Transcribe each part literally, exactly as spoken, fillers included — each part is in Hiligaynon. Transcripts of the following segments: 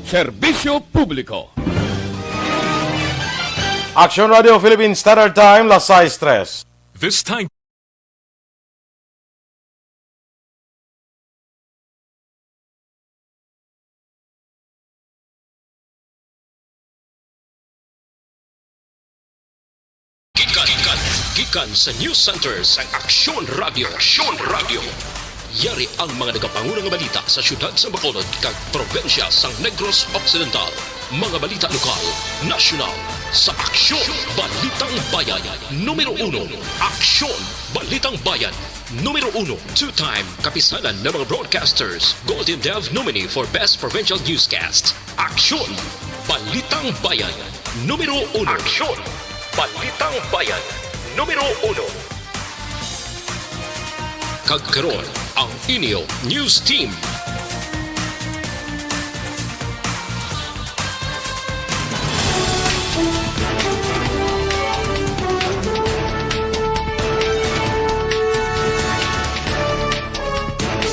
Serbisyo Publiko. Action Radio Philippine Standard Time, las sais tres. This time. Gikan, gikan, gikan sa News Center sang Aksyon Radio. Aksyon Radio. Yari ang mga nagapanguna nga balita sa siyudad sa Bacolod kag probinsya sang Negros Occidental. Mga balita lokal, nasyonal, sa Aksyon Balitang Bayan. Numero uno, Aksyon Balitang Bayan. Numero uno, two-time Kapisanan ng mga Broadcasters Golden Dove nominee for Best Provincial Newscast. Aksyon! Balitang Bayan, numero uno. Aksyon! Balitang Bayan, numero uno. Kag karon, ang inyo news team.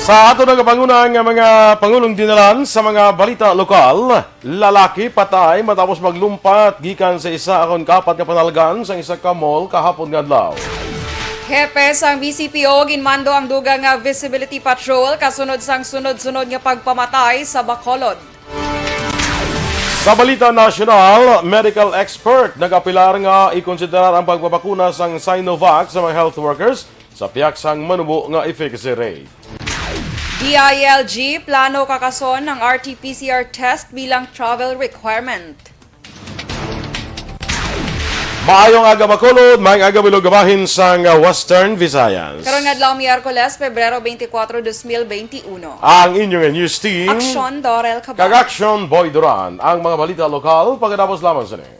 Sa ato nagapanguna nga mga pangulong dinalan sa mga balita lokal, lalaki patay matapos maglumpat gikan sa isa akon kapat nga panalgan sang isa ka mall kahapon nga adlaw. Hepe sang B C P O ginmando ang dugang nga visibility patrol kasunod sang sunod-sunod nga pagpamatay sa Bacolod. Sa balita nasyonal, medical expert nag-apelar nga ikonsiderar ang pagpabakuna sang Sinovac sa mga health workers sa pihak sang manubo nga efficacy rate. D I L G, plano kakason ang R T P C R test bilang travel requirement. Maayong aga, Bacolod. Maayong aga, Bilog, bahin sang, uh, Western Visayas. Karon nga adlaw, Miyerkules, Pebrero twenty-four, dos mil twenty-one. Ang inyong news team, Aksyon Dorel Caban. Kag Aksyon Boy Duran. Ang mga balita lokal, pagkatapos lamang sini.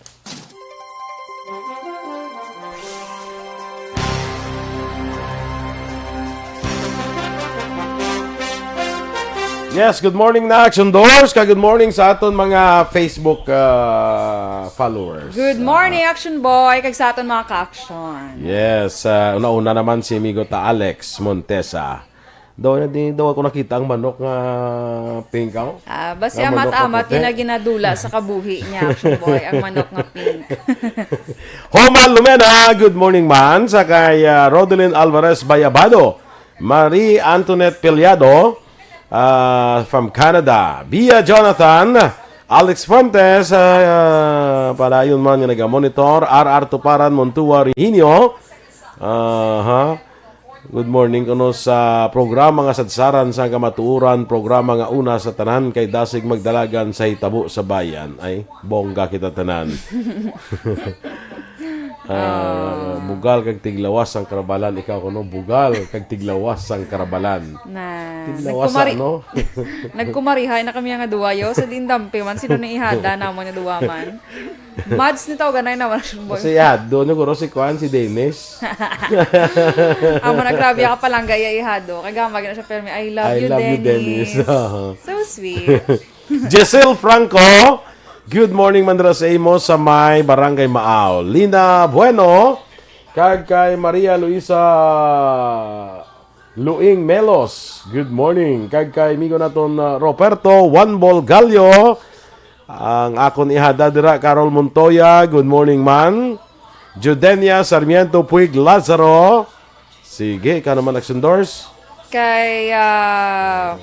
Yes, good morning na Action Doors, kag good morning sa aton mga Facebook, ah, followers. Good morning, Ah, Action Boy, kag sa aton mga ka-action. Yes, ah, una-una naman si amigo ta Alex Montesa. Daw na di daw ako nakita ang manok nga pink, oh. Ah, basi Nga manok nga amat-amat puti. Yun na ginadula sa kabuhi niya, Action Boy, ang manok nga pink. Homan Lumena, good morning man. Sa kay, ah, Rodelyn Alvarez Bayabado, Marie Antoinette Piliado, ah, from Canada. Bia Jonathan, Alex Fuentes, ah, padayon man nga naga-monitor. R R Tuparan Montua Rihinio. Aha. Good morning kuno sa programa nga Sadsaran sang Kamatuoran, programa nga una sa tanan kay dasig magdalagan sa hitabo sa bayan. Ay, bongga kita tanan. Ah, Ah. Bugal kag tiglawas sang karabalan. Ikaw kuno, bugal kag tiglawas sang karabalan. Na, Tiglawas nagkumari-, sa ano? Nagkumarihay na kami nga duwa, yo. Sa dindampi man, sino ni ihada namon nga duwa man? Mads ni tawganay naman, boy. Kasi ihado, no, guro si Kwan, si Dennis. Amo na, grabe ka palangga, iya ihado. Kay gamag na siya, pero may, "I love I you, love you, Dennis." Dennis. Oo. So sweet. Giselle Franco, good morning, Mandra, sa imo sa may Barangay Maaw. Lina Bueno, kag kay Maria Luisa Luing Melos, good morning. Kag kay amigo naton, uh, Roberto Juan Bolgallo, ang akon ihada dira, Carol Montoya, good morning, man. Judenia Sarmiento Puig Lazaro, sige, ikaw naman, Action Doors. Kay, ah,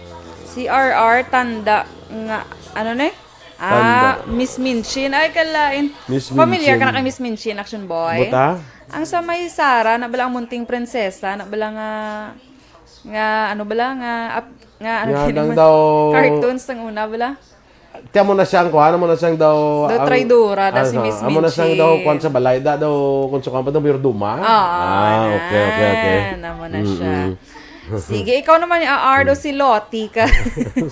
C R R Tanda nga, ano ni? Ah, Tanda. Miss Minchin. Ay, kalain. Miss Familiar ka na Minchin. Kay Miss Minchin, Action Boy? Buta? Ang sa may Sara, na bala ang munting prinsesa, na bala nga, nga, ano bala, nga, ap-, nga, ano Nga kini lang man? Daw Cartoons ang una bala? Ti amo na siyang kuan, amo na siyang daw Daw ang traidora, daw si aha, Miss amo na siyang Minchin. Daw kuan sa balay, da, daw kung sa kuan pa, daw mayordoma. Oo, Ah, okay, okay, okay. Ayan, amo na siya. Mm-mm. Sige, ikaw naman, ni Ardo, si Lottie ka.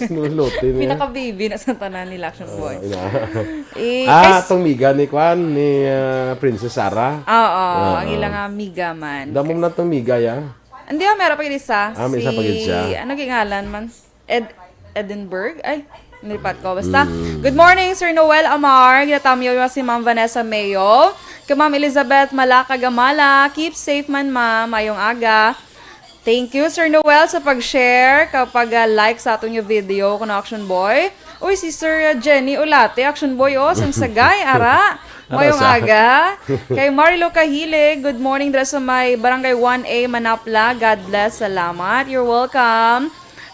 Si Lottie niya. Pinaka-baby na sa tanan ni Action Boy. Ah, ina. Eh, Ah, kay s- tong miga ni kuan, ni, ah, Princess Sarah. Oo, Ah, ang ah. Ilang, ah, miga man. Damo na tong miga, ya. Hindi, ah, meron pa gid isa. Ah, may isa pa gid siya. Si, ano gingalan man? Ed-, Edinburgh? Ay, nilipat ko. Basta, Mm. Good morning, Sir Noel Amar. Ginatamyo mo si Ma'am Vanessa Mayo. Kay Ma'am Elizabeth Malaka Gamala. Keep safe man, ma'am. Mayong aga. Thank you, Sir Noel, sa pag-share, kapag, ah, like sa aton nga video, kuno Action Boy. Uy, si Sir, ah, Jenny Ulate, Action Boy, oh, sang Sagay, ara. Ara Mayong sa aga. Kay Marilo Kahile, good morning dira sa may Barangay one A, Manapla. God bless, salamat. You're welcome.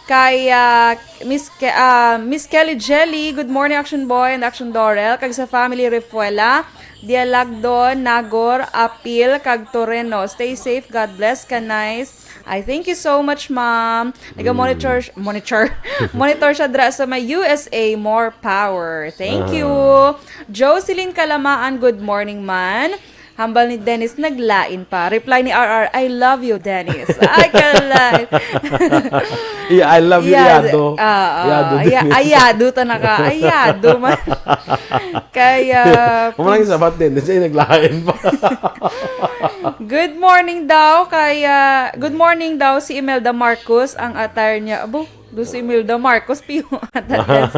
Kay, ah, Miss Ke-, ah, Miss Kelly Jelly, good morning, Action Boy and Action Dorel. Kag sa family Refuela, Dialagdon, Nagor, Apil, kag Toreno. Stay safe, God bless, kanay. Ay, thank you so much, ma'am. Naga-monitor, monitor, monitor siya dra sa may U S A. More power. Thank you. Ah. Jocelyn Kalamaan, good morning, man. Hambal ni Dennis, naglain pa. Reply ni R R, "I love you, Dennis." Ay, kalay. Yeah, I love you, Yeah, Iyado. ah, ah, Iyado, yeah, Dennis. Ayado ta na ka. Ayado man. Kaya, Kung walang please. Sabat, Dennis, ay naglain pa. Good morning daw kay, ah, good morning daw si Imelda Marcos, ang attire niya. Abo, do si Imelda Marcos, piyo attire.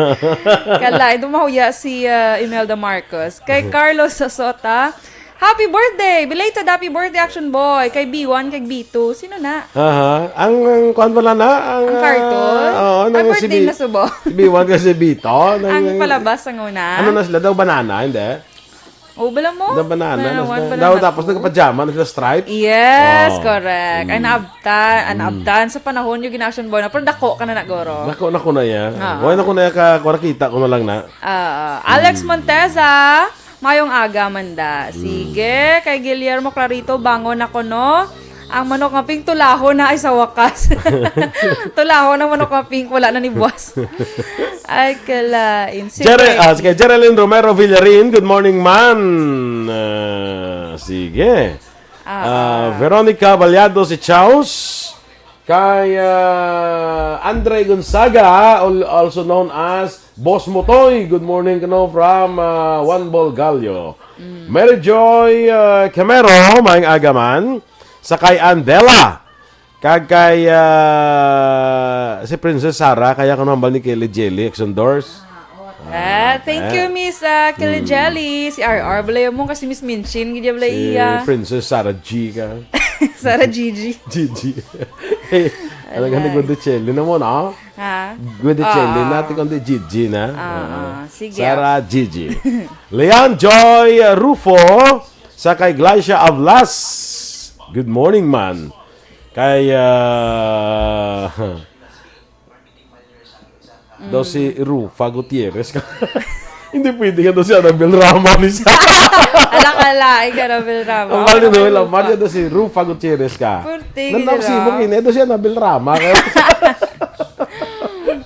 Kala, ito mahuya si, ah, Imelda Marcos. Kay Carlos Sasota, happy birthday! Belated happy birthday, Action Boy! Kay B one, kay B two. Sino na? Aha. Ang, ang kuwan pala na? Ang, Ang cartoon? ah, oo, Ay, nang si birthday B-, na subo. si B one kasi B two. Nang, Ang palabas ang una. Ano na sila daw? Banana, hindi? Oh, bala mo? The banana, Banana na one, sila. banana Daw, tapos two. Nagpa-pajama na sila, stripes. Yes, Oh. correct. Ay, Mm. naabtan. Ay, Mm. naabtan. Sa panahon yung gina-Action Boy na, pero dako ka na na, guro. Dako na ko na ya. Oo. Buhay na ko na ya ka, kung nakita ko na lang na. Oo. Alex Mm. Monteza, mayong aga, manda. Mm. Sige, kay Guillermo Clarito, bangon ako, no? Ang manok nga pink, tulahon na, ay, sa wakas. Tulahon ang manok nga pink, wala na ni buwas. Ay, kalain. Si Jere-, Frankie. ah, sige, Jerilyn Romero Villarin, good morning, man. Ah, sige. Ah. Ah, Veronica Baliado, si Chaus. Kay, ah, Andre Gonzaga, al-, also known as Boss Motoy, good morning, kano, from, ah, Juan Bolgallo. Mm. Mary Joy, ah, Camero, maayong aga man. Sa kay Andela. Kag kay, ah, si Princess Sarah, kaya kano hambal ni Kelly Jelly, Exondors. Ah, thank you, Miss, ah, Kelly Mm. Jelly. Si R R, balay mo kasi Miss Minchin, gid balay Si iya. Princess Sarah G ka. Sarah Gigi. Gigi. Alam ka ni Alay. Gudicelli na mo, no? Ha? Gudicelli Ah. na, ti kundi Gigi na. Ah, Oo. ah. Sige. Sarah Gigi. Leon Joy Rufo, sa kay Glycia Avlas. Good morning, man. Kay, ah, daw si Rufa Gutierrez ka. Hindi pwede nga daw si Annabel Rama ni siya. Ala ka, lain ka, Annabel Rama. Ang mahal ni Ano Noel, naman ang mahal Rufa? niya daw si Rufa Gutierrez ka. Purti, Nanda ko si ginawa. Ibo Kine, daw si Annabel Rama.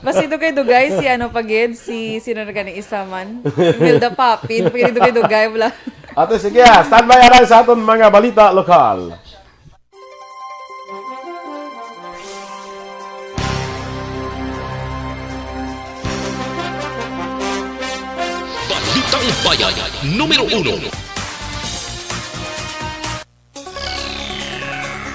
Mas ito kay Dugay, si ano pa gid, si sino na gani isa man? Imelda Papin, pag ito kay Dugay, wala. Ate, sige, ah, standby aray sa aton mga balita lokal. Balitang Bayan, numero uno.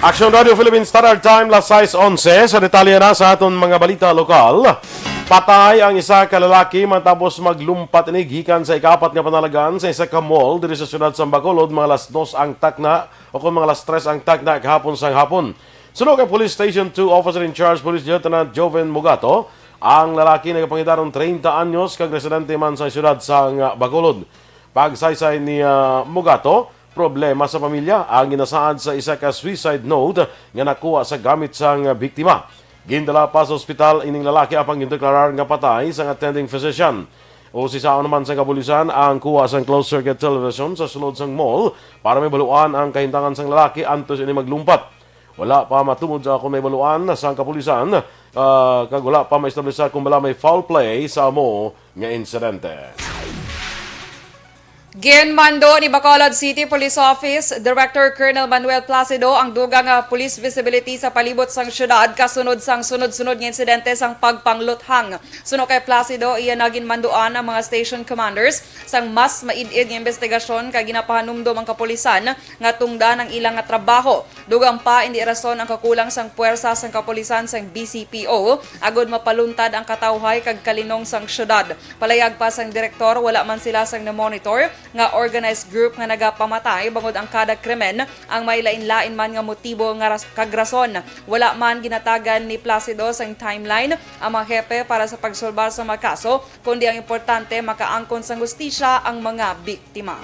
Action Radio Philippine Standard Time, las sais onse. Sa detalye na sa aton mga balita lokal, patay ang isa ka lalaki matapos maglumpat ini gikan sa ikaapat nga panalagan sa isa ka mall diri sa siyudad sa Bacolod, mga las dos ang takna o kon mga las tres ang takna kahapon sang hapon. Suno kay Police Station two Officer in Charge Police Lieutenant Joven Mugato, ang lalaki nagapangidaron treinta anyos kag residente man sa siyudad sang Bacolod. Pagsaysay ni, ah, Mugato, problema sa pamilya ang ginasaad sa isa ka suicide note nga nakuha sa gamit sang biktima. Gindala pa sa ospital ining lalaki apang gindeklarar nga patay sang attending physician. Usisaon naman sa kapulisan ang kuha sang closed circuit television sa sulod sang mall para mahibaluan ang kahintangan sang lalaki antes ini maglumpat. Wala pa matungod sa akong mahibaluan sang kapulisan, ah, kag wala pa maestablisa kung bala may foul play sa amo nga insidente. Ginmando ni Bacolod City Police Office Director Colonel Manuel Placido ang dugang nga police visibility sa palibot sang syudad kasunod sang sunod-sunod nga insidente sang pagpangluthang. Suno kay Placido, iya na ginmanduan ang mga station commanders sang mas maid-id nga imbestigasyon kag ginapahanumdom ang kapulisan nga tungdan ang ila nga trabaho. Dugang pa, indi rason ang kakulang sang puwersa sang kapulisan sang B C P O agod mapaluntad ang katawhay kag kalinong sang syudad. Palayag pa sang direktor, wala man sila sang na-monitor nga organized group nga nagapamatay, bangod ang kada krimen ang may lain-lain man nga motibo nga ras-, kag rason. Wala man ginatagan ni Placido sang timeline ang mga hepe para sa pagsulbar sa mga kaso, kundi ang importante, makaangkon sang hustisya ang mga biktima.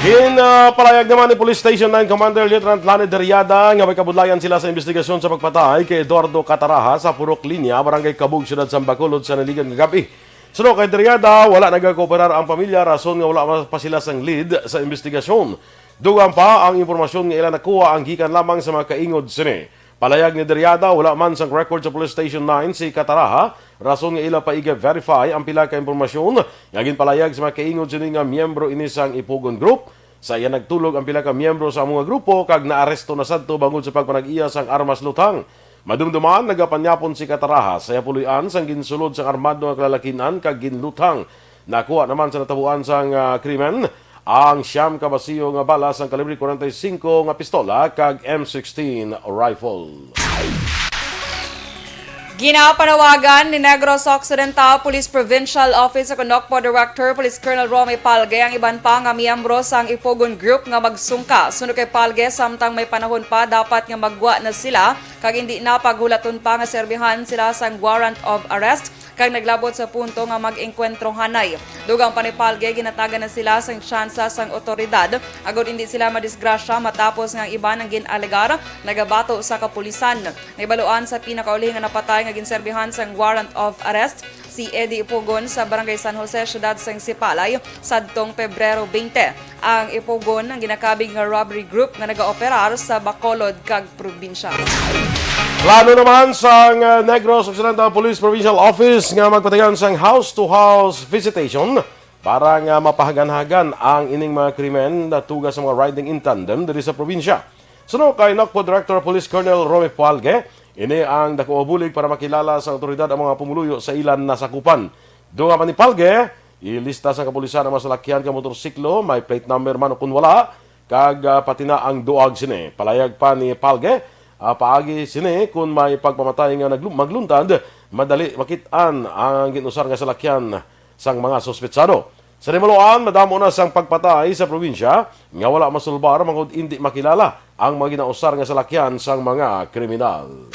Ginpalayag naman ni Police Station nine Commander Lieutenant Lani Deriada nga may kabudlayan sila sa investigasyon sa pagpatay kay Eduardo Cataraja sa Purok Linya, Barangay Cabug, Siyudad sa Bacolod, sa naligan nga gab-i. Suno kay Deriada, wala nagakooperar ang pamilya, rason nga wala pa sila sang lead sa investigasyon. Dugang pa, ang impormasyon nga ila nakuha ang gikan lamang sa mga kaingod sini. Palayag ni Deriada, wala man sang record sa Police Station nine si Cataraja, rason nga ila pa iga-verify ang pila ka impormasyon nga ginpalayag sa mga kaingod sini nga miyembro ini sang Ipugon Group. Sa iya nagtulog ang pila ka miyembro sa amo nga grupo kag naaresto na sadto bangod sa pagpanag-iya sang armas luthang. Madumduman, nagapanyapon si Cataraja sa iya puloy-an sang ginsulod sang armado nga kalalakin-an kag ginluthang. Nakuha naman sa natabuan sang, ah, krimen ang siyam ka basiyo nga bala sang kalibre forty-five nga pistola kag M sixteen rifle. Ginapanawagan ni Negros Occidental Police Provincial Office sa Nocpo Director Police Colonel Romy Palge ang iban pa nga miyembro sang Ipugon Group nga magsungka. Suno kay Palge, samtang may panahon pa, dapat nga maggwa na sila kag indi na paghulaton pa nga serbihan sila sang warrant of arrest kag naglabot sa punto nga mag-engkwentrohanay. Dugang pa ni Palge, ginatagan na sila sang tsansa sang otoridad agod indi sila madisgrasya matapos nga ang iban ang gin-alegar nagabato sa kapulisan. Nahibaluan sa pinakauli nga napatay nga ginserbihan sang warrant of arrest si Eddie Ipugon sa Barangay San Jose, Siyudad sang Sipalay, sadtong Pebrero twenty. Ang Ipugon ang ginakabig nga robbery group nga nagaoperar sa Bacolod kag probinsya. Plano naman sang, uh, Negros Occidental Police Provincial Office nga magpatigayon sang house-to-house visitation para nga mapahaganhagan ang ining mga krimen natuga sa mga riding in tandem diri sa probinsya. Suno kay Nocpo Director Police Colonel Romy Pualge, ini ang daku nga bulig para makilala sa awtoridad ang mga pumuluyo sa ilang nasakupan. Dugang pa ni Pualge, ilista sa kapulisan ang mga salakyan kag motorsiklo, may plate number man o kon wala, kag, ah, pati na ang duag sini. Palayag pa ni Pualge, ah, paagi sini, kon may pagpamatay nga naglu-, magluntad, madali makit-an ang gin-usar nga salakyan sang mga suspetsado. Sa nahibaluan, madamo na sang pagpatay sa probinsya nga wala masulbar bangod indi makilala ang mga ginausar nga salakyan sang mga kriminal.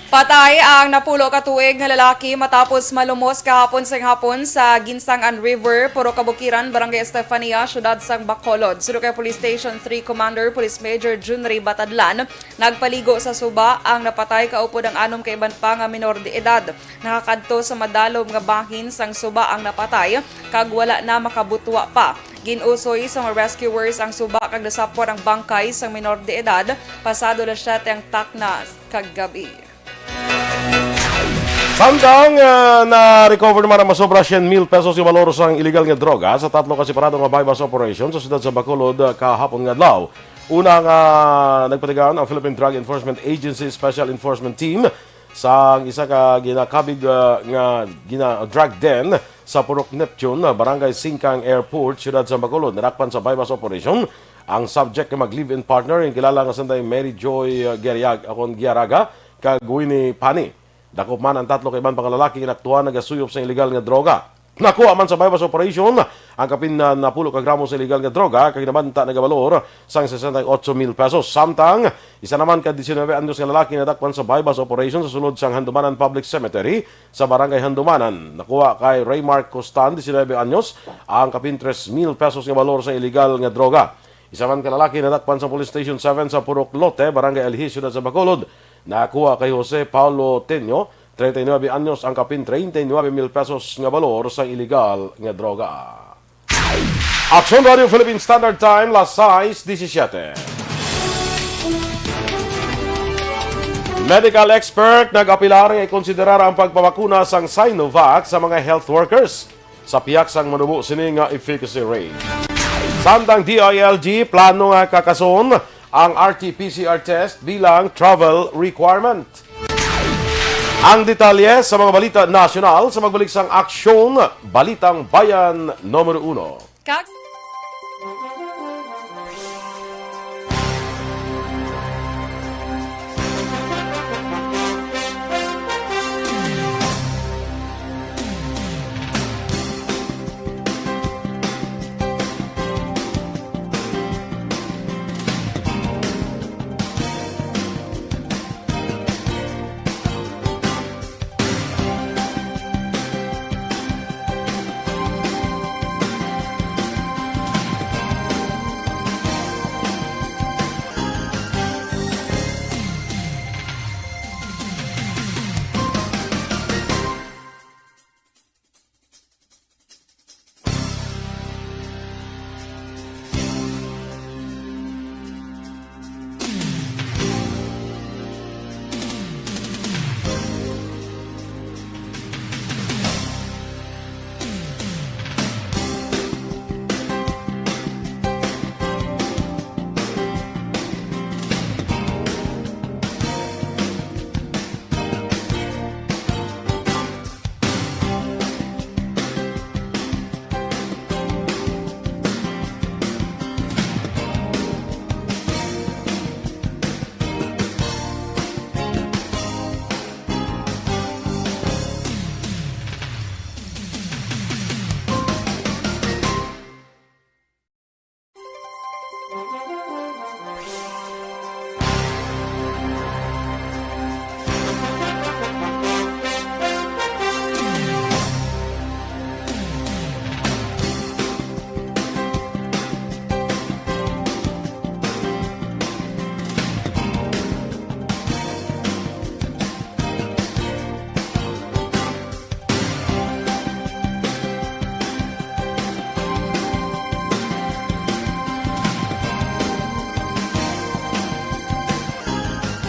Patay ang napulo ka tuig nga lalaki matapos malumos kahapon sang hapon sa Ginsangan River, Purok Kabukiran, Barangay Estefania, Siyudad sang Bacolod. Suno kay Police Station three Commander Police Major Junry Batadlan, nagpaligo sa suba ang napatay kaupod ang anom ka iban pa nga minor de edad. Nakakadto sa madalom nga bahin sang suba ang napatay, kag wala na makabutwa pa. Gin-usoy sa mga rescuers ang suba kag nasapwan ang bangkay sang minor de edad pasado las siyete ang takna kag gab-i. Samtang, ah, na-recover naman ang masobra syen mil pesos nga balor sang iligal nga droga sa tatlo ka separado nga buy-bust operation sa siyudad sa Bacolod, ah, kahapon nga adlaw. Una nga nagpatigayon ang Philippine Drug Enforcement Agency Special Enforcement Team sang isa ka ginakabig, ah, nga gina-, drug den sa Purok Neptune, ah, Barangay Singkang Airport, Siyudad sa Bacolod. Nadakpan sa buy-bust operation ang subject nga mag-live-in partner, ang kilala nga sanday Mary Joy, ah, Giariag-, akon Giaraga kag Winnie Pani. Dakop man ang tatlo ka iban pa nga lalaki nga naaktuhan nagasuyop sa iligal nga droga. Nakuha man sa buy-bust operation ang kapin na napulo ka gramo sa iligal nga droga kag nabanta nga balor sang sesenta y ocho mil pesos. Samtang isa naman ka diecinueve anyos nga lalaki nadakpan sa buy-bust operation sa sulod sang Handumanan Public Cemetery sa Barangay Handumanan. Nakuha kay Raymark Costan, diecinueve anyos, ang kapin tres mil pesos nga balor sa iligal nga droga. Isa man ka lalaki nadakpan sa Police Station seven sa Purok Lote, Barangay Alhi, Siyudad sa Bacolod. Nakuha kay Jose Paulo Tenyo, treinta y nueve anyos, ang kapin treinta y nueve mil pesos nga balor sang iligal nga droga. Aksyon Radio Philippine Standard Time, las sais disisiete. Medical expert nag-apelar nga ikonsiderar ang pagpabakuna sang Sinovac sa mga health workers sa pihak sang manubo sini nga efficacy rate. Samtang D I L G plano nga kakason ang R T P C R test bilang travel requirement. Ang detalye sa mga balita nasyonal sa magbalik sang Aksyon, Balitang Bayan Numero Uno. Kag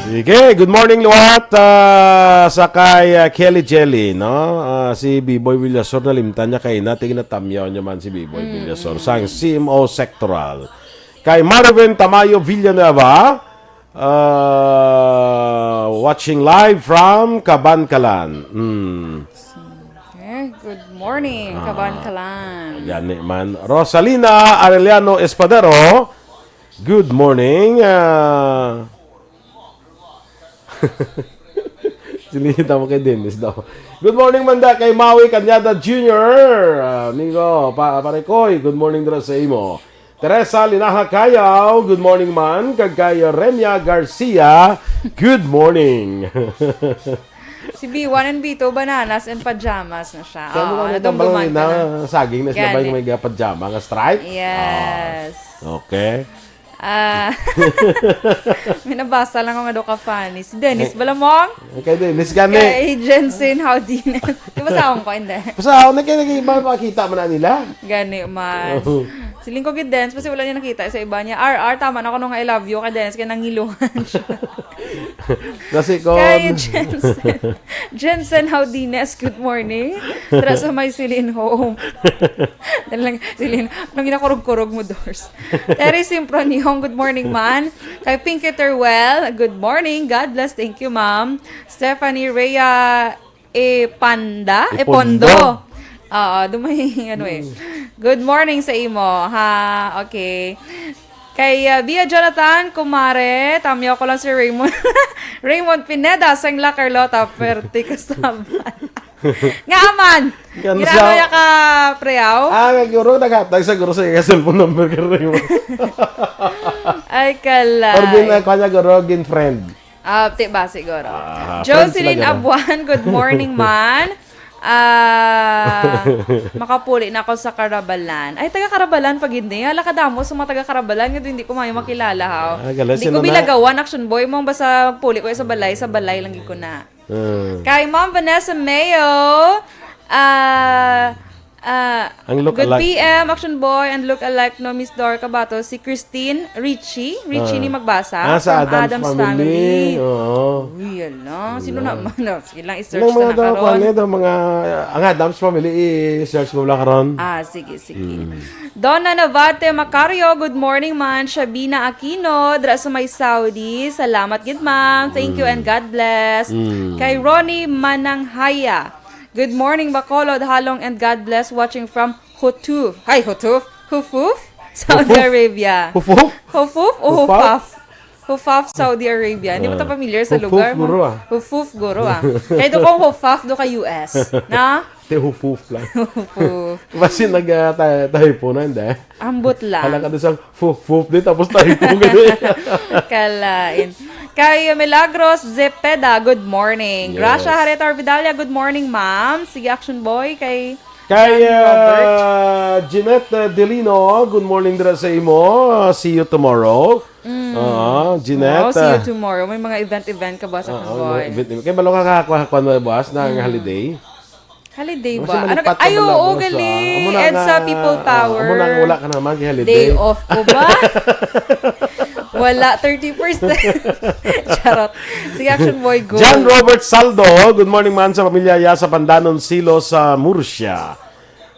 Sige, good morning, liwat, ah, sa kay, ah, Kelly Jelly, no? Ah, si Biboy Villasor, nalimtan niya kay na, tingin na tamyaw niya man si Biboy Villasor, sang C M O Sectoral. Kay Marvin Tamayo Villanueva, ah, watching live from Kabankalan. Hmm. Eh, good morning, Kabankalan. Gani man. Rosalina Arellano Espadero, good morning. Ah, Sinita mo kay Dennis daw. Good morning, manda kay Maui Cañada Junior. Ah, amigo, pa, pare Koy, good morning dira sa imo. Teresa Linaha Cayaw, good morning man. Kag kay Remia Garcia, good morning. Si B one and B two, bananas and pajamas na siya. Kaya mo Oo, nga nadumduman nagtambal ka na na. saging na sila ba Gani. yung may pajama nga stripe? Yes. Ah, okay. Ah, may nabasa lang ako nga do ka funny. Si Dennis Balamong, Okay, Dennis, gani. Kay Jensen Howdines. Di ba sa ko, hindi? Basta ako na kayo nag-iba, makita mo na nila. Gani man. Oo. Siling ko gid, Dennis, kasi wala niya nakita sa iba niya. R R, tama na ko nung I love you kay Dennis, kaya nangiluhan siya. Kasi ko, Kay Jensen. Jensen Howdines, good morning. Tara sa may Silin Home. Dali lang, Silin. Nang ginakurog-kurog mo, doors. Terry Simpronion, good morning, man. Kay Pinky Teruel, good morning. God bless. Thank you, ma'am. Stephanie Rhea Epanda? Epondo. Epondo. Oo, dumay, ano eh. Good morning sa imo, ha? Okay. Kay uh, Bia Jonathan, kumare, tamyo ko lang si Raymond. Raymond Pineda, sang La Carlota, Perte Casaban. Nga man! Ganun Ginano siya. Ya ka, preaw? Ah, may guro, naghatag sa guro sa iya cellphone number ka rin mo. Ay, kala. Or gin, uh, kanya guro, gin friend. Ah, ti ba siguro? Ah, Jocelyn friends lang, Abuan, good morning, man. Ah, makapuli na ako sa Karabalan. Ay, taga Karabalan pa gid ni. Hala kadamo sa mga taga Karabalan nga hindi ko mayo makilala, ha. Ah, galas, Hindi ko sino na? Bilagawan, action boy mo, basta puli ko sa balay, sa balay lang gid ko na. Ah. Kay Ma'am Vanessa Mayo, ah, ah, Ang look good alike. P M, Action Boy, and look alike no Miss Dor Cabato, si Christine Richie. Richie Ah. ni magbasa. Ah, sa From Adam's Adam's Family. Family. Oo. Uy, ala. Sino naman? No, sige lang, i-search Yung mga na daw, karon. ano, daw, mga, ang Adam's Family, i-search mo lang karon. Ah, sige, sige. Donna Navate Macario, good morning, man. Shabina Aquino, dra sa may Saudi. Salamat gid, ma'am. Thank you and God bless. Mm. Kay Ronnie Mananghaya, good morning, Bacolod, Halong, and God bless. Watching from Hutuf. Hi, Hutuf. Hufuf, Saudi Hufuf? Arabia. Hufuf? Hufuf o Hufaf? Hufaf? Hufaf, Saudi Arabia. Hindi mo Ah. ta familiar sa Hufuf, lugar guro, mo? Ah. Hufuf, guro, ah. Kaya doon kong Hufaf do ka U S. Na? Te hufuf lang. Hufuf. Basi nag uh, tayo po na, hindi. Ambot lang. Hala ka doon sa fuf-fuf din, tapos tayo po ganun. Kalain. Kay Milagros Zepeda, good morning. Yes. Gracia Hareta Orbidalia, good morning, ma'am. Sige, Action Boy. Kay Kay John Robert. uh, Jeanette uh, Delino, good morning dira sa imo. Uh, see you tomorrow. Uh, Jeanette. Oh, see you uh, tomorrow. May mga event-event ka ba sa ah, Action oh, Boy? Event, event. Kaya balo ka kakakuha na buwas na ang holiday. Holiday Kasi ba? Ano, malipat ay, naman oo, lang sa, gali. amo na EDSA nga, People ah, Power. Amo na nga wala ka naman kay holiday. Day off ko ba? Wala, thirty percent. Charot. Si Action Boy, go. John Robert Saldo, good morning man sa pamilya ya sa Pandanon Silo sa Murcia.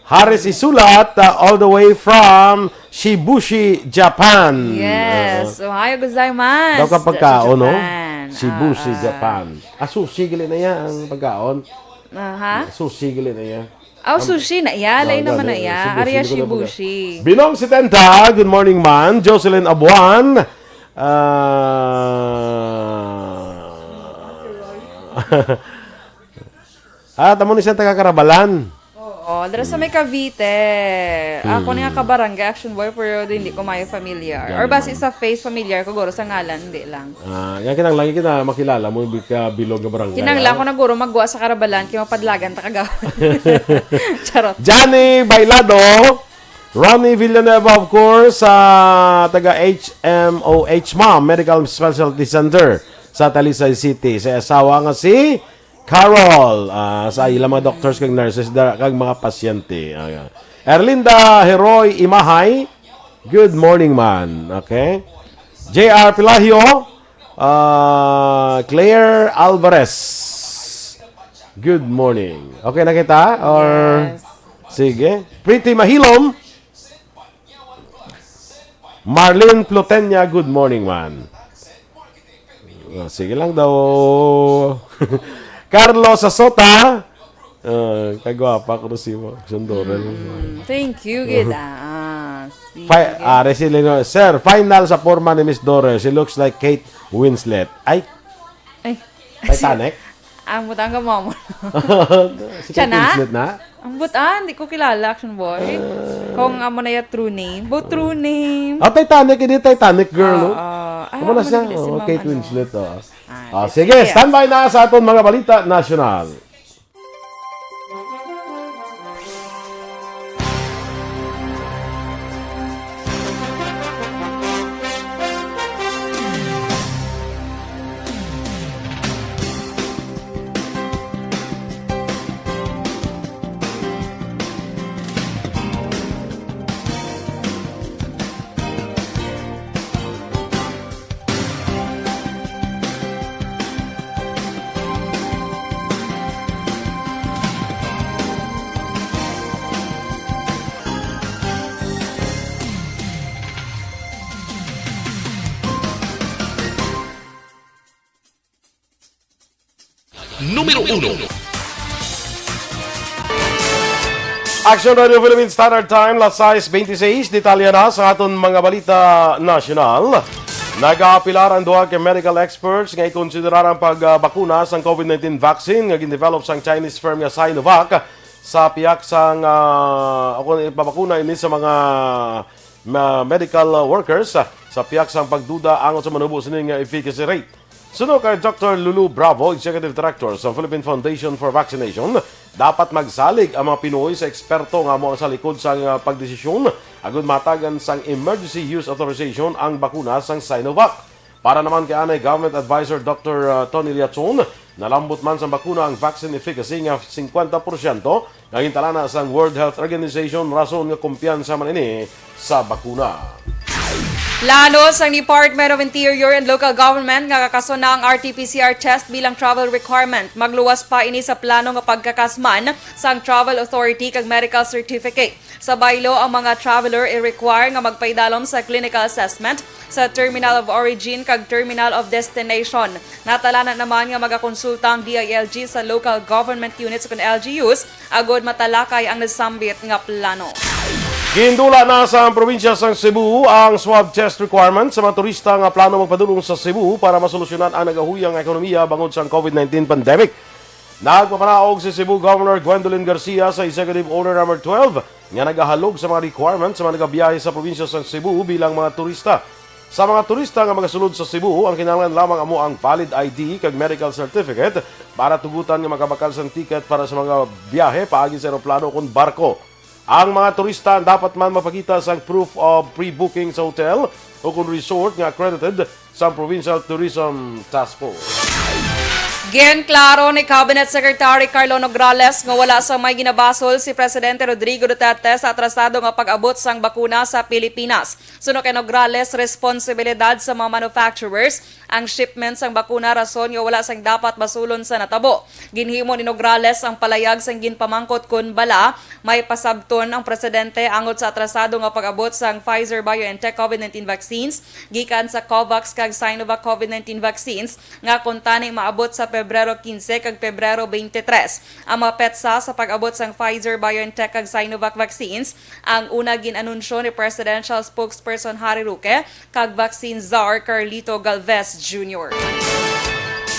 Haris Isulat, uh, all the way from Shibushi, Japan. Yes. Ohayou gozaimasu. Daw ka pagkaon, no? Japan. Shibushi, Ah, ah. Japan. Ah, sushi gali na iya ang pagkaon. Aha. Sushi gali na iya. Oh, sushi na iya. Lain Ah, naman na gani, iya. Shibushi, Area hindi ko na Shibushi. Binong setenta, good morning man. Jocelyn Abuan. Ah, ah, tamo ni siyang taga Karabalan. Oo, dira sa may Cavite. Ako ni nga ka-barangay Action Boy, pero hindi ko mayo familiar. Or Gani basi man. Sa face familiar ko, guro sa ngalan, hindi lang. Ah, yan kinahanglan kita makilala mo, bi-, ka bilog nga barangay, Kinanglan ah. Ko na guro magwa sa Karabalan, kay mapadlagan ta kagawad. Charot. Johnny Bailado, Ronnie Villanueva, of course, sa taga H M O H ma'am, Medical Specialty Center sa Talisay City. Sa asawa nga si Carol, ah, sa ilang mga doctors kag nurses da, kag mga pasyente. Ah, Erlinda Heroy Imahay, good morning man. Okay? J R Pelagio, Ah, Claire Alvarez. Good morning. Okay na kita? Or Yes. Sige. Pretty Mahilom. Marlene Plutenia, good morning, man. Oh, sige lang daw. Carlos Asota. Ah, kagwapa ko si mo. Sundorel. Mm, thank you, gid. Ah, sige. Fi- ah, Resilino, sir, final sa forma ni Miss Dorel. She looks like Kate Winslet. Ay, Ay. Titanic? Ang butang ka mo. Si Siya Kate na? Winslet na? Ang butan, di ko kilala, Action Boy. Ah. Kung amo na yung true name. Bo, true name. Ah, Titanic, hindi Titanic girl, no? Ah, ah. Amo na siya, oh, Kate Winslet, oh. Ah, Ah, sige, sige, yes. Standby na sa aton mga balita nasyonal. Numero uno. Action Radio Philippine Standard Time, las sais bente seis. Detalye na sa aton mga balita nasyonal. Nagaapilar ang duha ka medical experts nga ikonsiderar ang pagbakuna sang COVID nineteen vaccine nga gindevelop sang Chinese firm nga Sinovac sa pihak sang, ah, o kung ipabakuna ini sa mga ma-, medical, ah, workers, ah, sa pihak sang pagduda angot sa manubo sini nga efficacy rate. Suno kay Doctor Lulu Bravo, Executive Director sa Philippine Foundation for Vaccination, dapat magsalig ang mga Pinoy sa eksperto nga amo ang sa likod sang, ah, pagdesisyon agud matagan sang emergency use authorization ang bakuna sang Sinovac. Para naman kay anay Government Advisor Doctor, ah, Tony Liachon, nalambot man sang bakuna ang vaccine efficacy nga singkwenta porsyento nga gintalana sang World Health Organization, rason nga kumpiyansa man ini sa bakuna. Plano sang Department of Interior and Local Government nga kakason na ang R T P C R test bilang travel requirement. Magluwas pa ini sa plano nga pagkakasman sang travel authority kag medical certificate. Sa baylo, ang mga traveler i-require nga magpaidalom sa clinical assessment sa terminal of origin kag terminal of destination. Natalanan naman nga magakonsulta ang D I L G sa local government units kon L G Us agud matalakay ang nasambit nga plano. Gindula na sa probinsya sang Cebu ang swab test requirement sa mga turista nga plano magpadulong sa Cebu para masolusyonan ang nagahuyang nga ekonomiya bangod sang COVID nineteen pandemic. Nagpapanaog si Cebu Governor Gwendolyn Garcia sa Executive Order Number twelve nga nagahalog sa mga requirements sa mga nagabiyahe sa probinsya sa Cebu bilang mga turista. Sa mga turista nga magasulod sa Cebu, ang kinahanglan lamang amo ang valid I D kag medical certificate para tugutan nga makabakal sang ticket para sa mga biyahe paagi sa eroplano kon barko. Ang mga turista dapat man magpakita sang proof of pre-booking sa hotel o kon resort nga accredited sa Provincial Tourism Task Force. Ginklaro ni Cabinet Secretary Carlo Nograles nga wala sa may ginabasol si Presidente Rodrigo Duterte sa atrasado nga pag-abot sang bakuna sa Pilipinas. Suno kay Nograles, responsibilidad sa mga manufacturers ang shipment sang bakuna, rason nga wala sang dapat basulon sa natabo. Ginhimo ni Nograles ang palayag sang ginpamangkot kon bala may pasabton ang presidente angot sa atrasado nga pag-abot sang Pfizer-BioNTech COVID nineteen vaccines gikan sa COVAX kag Sinovac COVID nineteen vaccines nga kuntani maabot sa Pebrero quince kag Pebrero twenty-three. Ang mga petsa sa pag-abot sang Pfizer-BioNTech kag Sinovac vaccines, ang una gin-anunsyo ni Presidential Spokesperson Harry Roque kag Vaccine Czar Carlito Galvez Junior.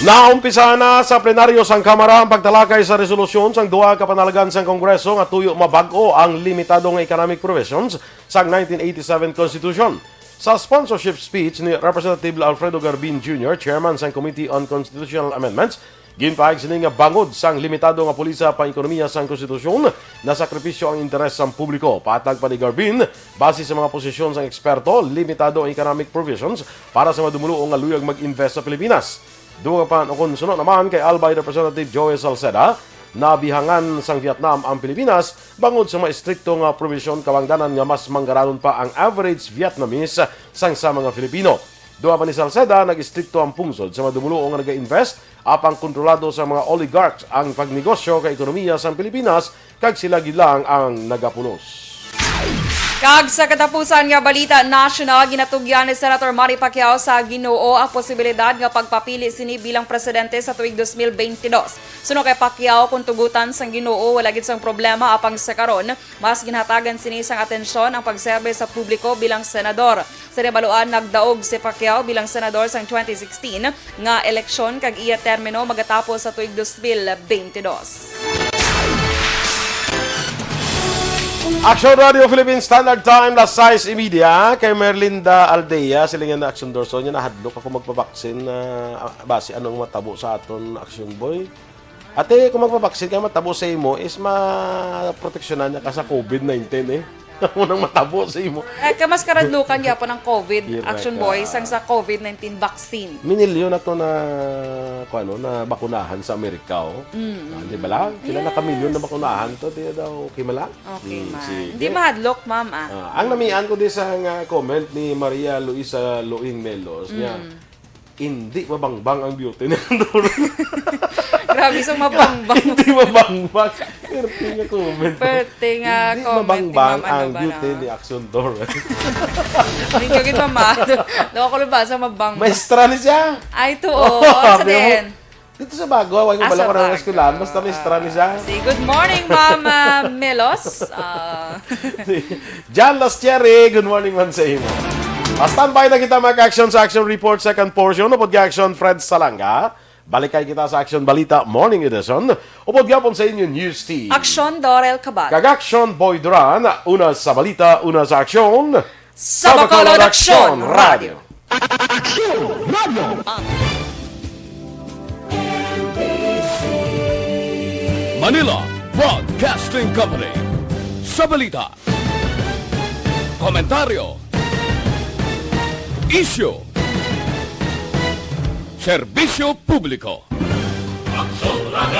Naumpisa na sa plenaryo sang Kamara ang pagtalakay sa resolusyon sang duha ka panalagan sang Kongreso nga tuyo mabag-o ang limitado nga economic provisions sang nineteen eighty-seven Constitution. Sa sponsorship speech ni Representative Alfredo Garbin Junior, Chairman sang Committee on Constitutional Amendments, ginpahayag sini nga bangod sang limitado nga pulisa pang-ekonomiya sang konstitusyon, nasakripisyo ang interes sang publiko. Patag pa ni Garbin, base sa mga posisyon sang eksperto, limitado ang economic provisions para sa madumulo nga luyag mag-invest sa Pilipinas. Dugang pa, ukon suno naman kay Albay Representative Joey Salceda, nabihangan sang Vietnam ang Pilipinas bangod sa mga estrikto nga probisyon, kabangdanan nga mas manggaranon pa ang average Vietnamese sang sa mga Filipino. Duha pa ni Salceda, nag-istrikto ang pungsod sa madumulo nga naga-invest, apang kontrolado sa mga oligarchs ang pagnegosyo kay ekonomiya sang Pilipinas, kag sila gid lang ang nagapulos. Kag sa katapusan nga balita nasyonal, ginatugyan ni Senator Manny Pacquiao sa Ginoo ang posibilidad nga pagpapili sini bilang presidente sa tuig dos mil twenty-two. Suno kay Pacquiao, kung tugutan sang Ginoo, wala gid sang problema, apang sa karon, mas ginhatagan sini sang atensyon ang pagserbe sa publiko bilang senador. Sa nabaluan, nagdaog si Pacquiao bilang senador sang twenty sixteen nga eleksyon, kag iya termino magatapos sa tuig dos mil bentidós. Action Radio Philippine Standard Time, las sais y media. Kay Merlinda Aldea, siling niya na, Action Dorson, niya, nahadlok ako magpabaksin na, ah, basi anong matabo sa aton, Action Boy. Ate, kung magpabaksin ka, matabo sa imo is maproteksyonan niya ka sa covid nineteen, eh. Amo nang matabo sa imo. Eh, kay mas karadlukan gyapon ang covid, Correct. Action Boy, sang sa covid nineteen vaccine. Minilyon na to na, kung ano, na bakunahan sa Amerika, oh. Mm. Ah, di ba lang? Sila Yes. nakamilyon na bakunahan to, di daw okay man lang? Okay Mm, man. sige. Hindi mahadlok, ma'am, ah. Ah, ang namian ko di sa nga comment ni Maria Luisa Loing Melos, niya, Mm. "Hindi mabangbang ang beauty ni Andor." Grabe, so mabangbang. Hindi mabangbang. Perte nga comment. Perte nga Hindi comment ni mabangbang Ma'am, ano ang ba beauty na? ni Action Dor. Hindi ka gid, mama. Daw ako lang ba sa mabangbang? Maestra ni siya. Ay, to, Oh, oh. Sa sabi mo, din. Dito sa Bago, wala ko Ah, bala sa ko ng Bago. eskwelahan. Basta maestra ni siya. Ah, si, good morning, Ma'am, ah, Melos. Ah. John Lastieri, good morning man sa imo. Ah, standby na kita, mga ka-action, sa Action Report, second portion. Upod kay Action Fred Salanga, balikay kita sa Action Balita Morning Edition. Upod gyapon sa inyo News Team. Action Dorel Cabal. Kag Action Boy Duran, una sa balita, una sa aksyon. Sa Bacolod Action Radio. Action Radio. Manila Broadcasting Company. Sa balita, komentaryo, isyu, serbisyo publiko. Action Radio.